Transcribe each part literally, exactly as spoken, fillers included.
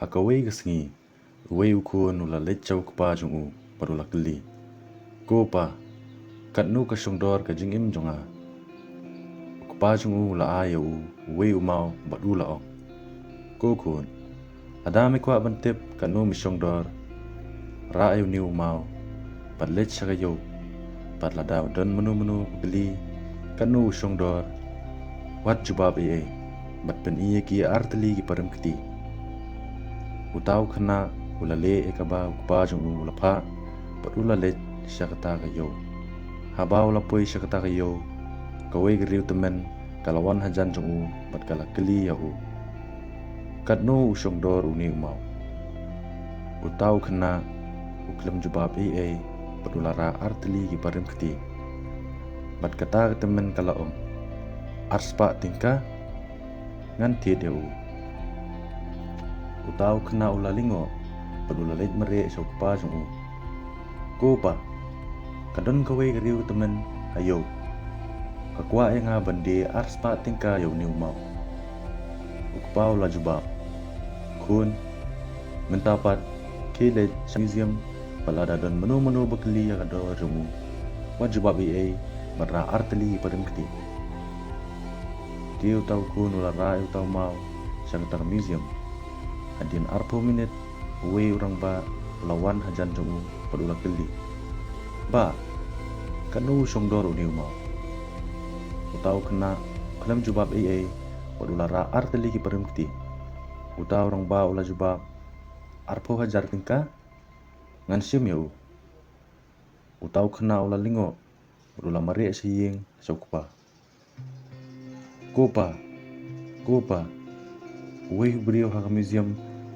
Ha kawei ka sngi, uwei u khun u la leit sha u kpa jong u bad u la kylli, "Ko pa, katno ka shongdor ka jingim jong nga?" U kpa jong u u la ai ïa u uwei u maw bad u la ong, "Ko khun, lada me kwah ban tip katno me shongdor, rah ïa une u maw bad leit sha ka ïew, bad lada don mano mano ba kylli katno u shongdor, wat jubab ei ei bad pyni ïa ki artylli ki parem kti." Uta u khynnah u la leh ïa kaba u kpa jong u u la phah bad u la leit sha kata ka ïew. Haba u la poi sha kata ka ïew, kawei ka riewtymmen ka la wan hajan jong u bad ka la kylli ïa u, "Katno u shongdor une u maw?" Uta u khynnah u khlem jubab ei ei bad u la rah artylli ki parem kti. Bad kata ka tymmen ka la ong, "Arspah tyngka." Ngan thied ïa u. Uta u khynnah u la lyngngoh bad u la leit mareh sha u kpa jong u, "Ko pa, ka don kawei ka riewtymmen ha ïew. Ka kwah ïa nga ban die arspah tyngka ïa une u maw." U kpa u la jubab, "Khun, mynta pat khie leit sha museum, bad lada don mano mano ba kylli ïa ka dor jong u, wat jubab ei ei bad rah artylli ki parem kti." Te uta u khun u la rah ïa uta u maw sha kata ka museum. Hadien arphew minit, uwei u rangbah u la wan hajan jong u bad u la kylli, "Bah, katno u shongdor une u maw?" Uta u khynnah u khlem jubab ei ei bad u la rah artylli ki parem kti. Uta u rangbah u la jubab, "Arphew hajar tyngka. Ngan shim ïa u." Uta u khynnah u la lyngngoh bad u la mareh sha ïing sha u kpa. "Ko pa, ko pa, uwei u briew ha ka museum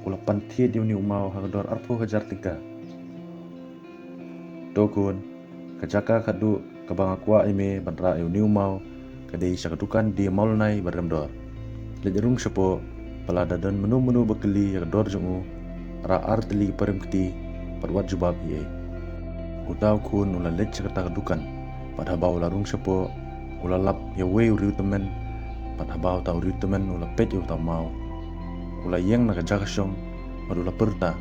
u la pynthied ïa une u maw ha ka dor arphew hajar tyngka." "To khun, ka jaka khatduh kaba nga kwah ïa me ban rah ïa une u maw ka dei sha ka dukan die mawlynnai ba rem dor. Leit rung shapoh, bad lada don mano mano ba kylli ïa ka dor jong u, rah artylli ki parem kti bad wat jubab ei ei." Uta u khun u la leit sha kata ka dukan, bad haba u la rung shapoh, u la lap ïa uwei u riewtymmen. Bad haba uta u riewtymmen u la peit ïa uta u maw, u la ïeng na ka jaka shong bad u la pyrta,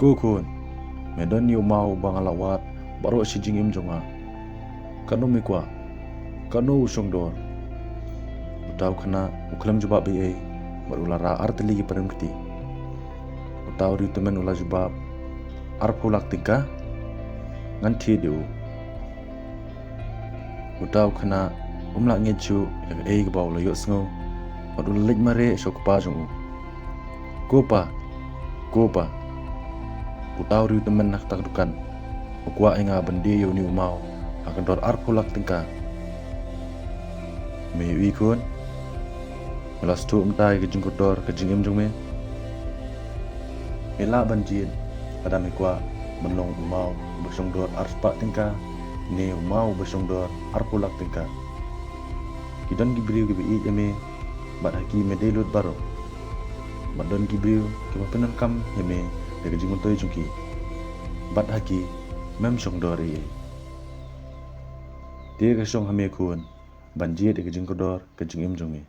"Ko khun, me don ïa u maw uba nga la wad baroh shi jingim jong nga. Katno me kwah? Katno u shongdor?" Uta u khynnah u khlem jubab ei ei bad u la rah artylli ki parem kti. Uta u riewtymmen u la jubab, "Arphew lak tyngka. Ngan thied ïa u." Uta u khynnah um lah ngeit shuh ïa kaei kaba u la ïohsngew bad u la leit mareh sha u kpa jong u. "Ko pa, ko pa, uta u riewtymmen na kata ka dukan u kwah ïa nga ban die ïa une u maw ha ka dor arphew lak tyngka. Me ïohi khun, me la sngewthuh mynta ïa ka jingkordor ka jingim jong me. Me lah ban jied lada me kwah ban long u maw uba shongdor arspah tyngka ne u maw uba shongdor arphew lak tyngka. Ki don ki briew kiba ïeit ïa me, bad ha ki me dei lut baroh. Bad don ki briew kiba pyndonkam ïa me da ka jingmyntoi jong ki, bad ha ki mem shongdor ei ei. Te ka shong ha me khun ban jied ïa ka jingkordor ka jingim jong me."